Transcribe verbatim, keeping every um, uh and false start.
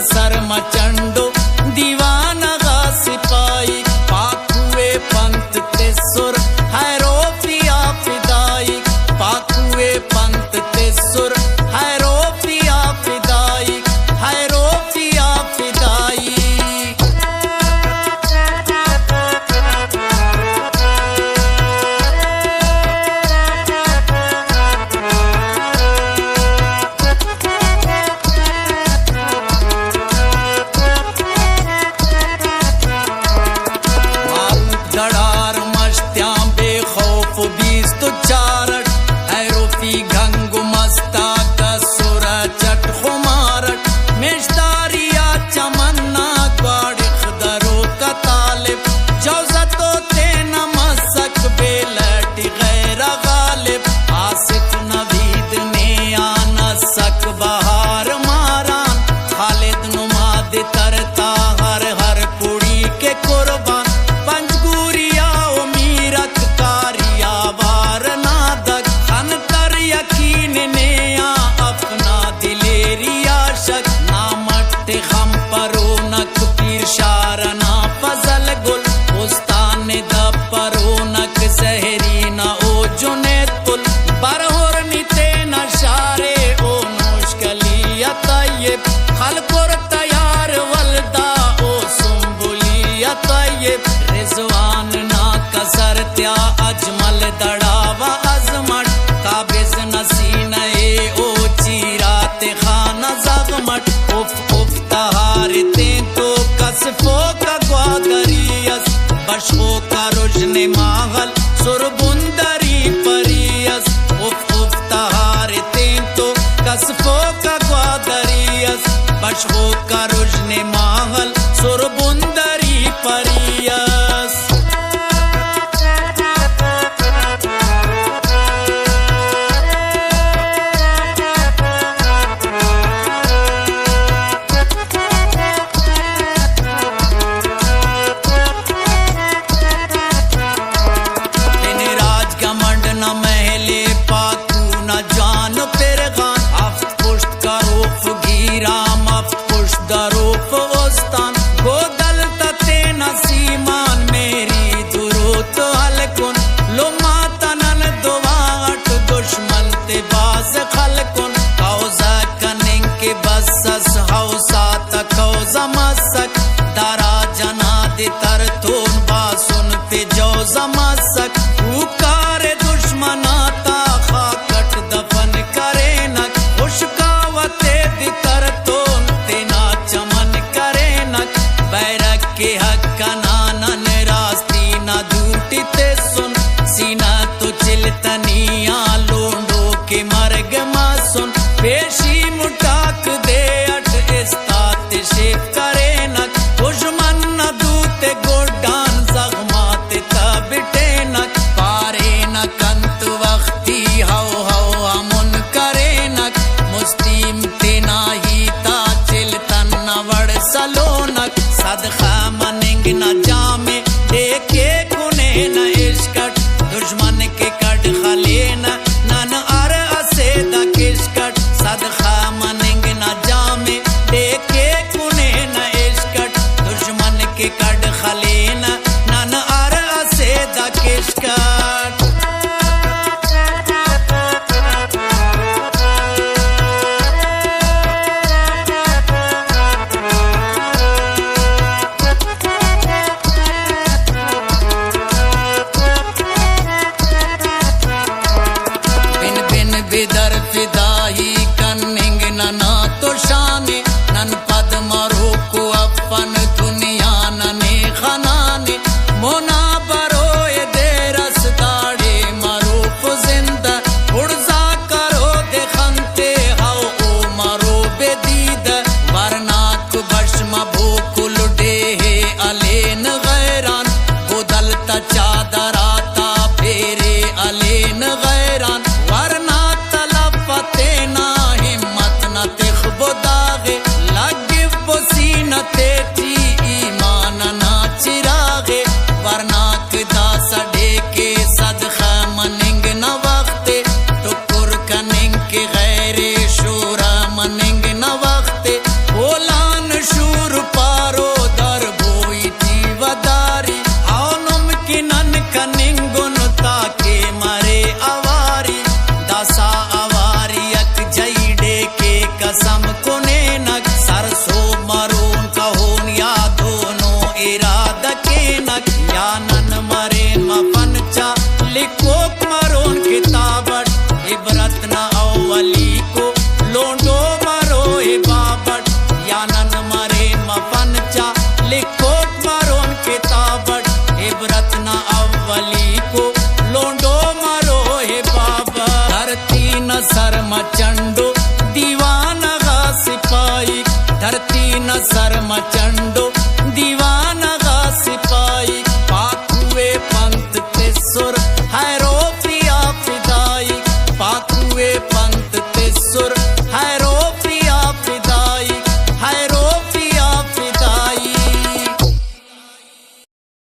سر مچنڈو دیوانہ غا سپاہی، پاکوے پنت تسر ہیروفیا فدائی، پاکوے پنت تسر ہیروفیا فدائی، ہیروفیا فدائی۔ دڑار مش تیان بے خوف بیست و چار اٹ، ہیروفی گھنگ و مستاک اسرہ چٹ خمار اٹ، میشداری آ چمن نا گواڑخ دروک آ طالب، جوزہ تو تینا مسک بیلہ ٹی غیر غالب، آصف نوید نے آن اسک بہار ماران، خالد نما دے ترتا ہر ہر پڑی کے قربان، پنجگوریا و میرک کاریا وار نا دگ، خن تر یقین نے آ اپنا دلیریا شک، نام اٹ خمپرونک پیر شار نا فضل گل، استان دپرونک زہری نا او جنید پل، برہر نی تینا شارے او نوشکلی آ طیب، خلکر تیار ولدا او سنبلی آ طیب، رضوان نا کسر تیا اجمل دڑاوا عزم اٹ، قابض نا سینہ ءِ او چیرا تخانہ زغم اٹ۔ اف اف تہار تینتو کس فوکا گوادری اس، بشخوکا رژن ماغل سر بندری پری اس۔ اف اف تہار تینتو کس فوکا گوادری اس، بشخوکا رژن ماغل سر بندری پری اس۔ تینے راج گمنڈ نا محل پاکو نا جان پرغان، ہفت پشت کروف گیرام، ہفت پشت دا تا کہ مرے اواری، داسا اواری یک جئی ڈیک ءِ قسم کنینک۔ سر سہب مرون کہون یادونو ارادہ کینک۔ یا نن مرین مفن چا لکھوک مرون کتاب اٹ عبرت نا اولیکو لونڈو مرو اے بابٹ۔ یا نن مرین مفن چا لکھوک مرون کتاب اٹ عبرت نا اولیکو لونڈو مرو اے بابٹ۔ دھرتی نا سر مچنڈو دیوان غا سپاہی، دھرتی نا سر مچ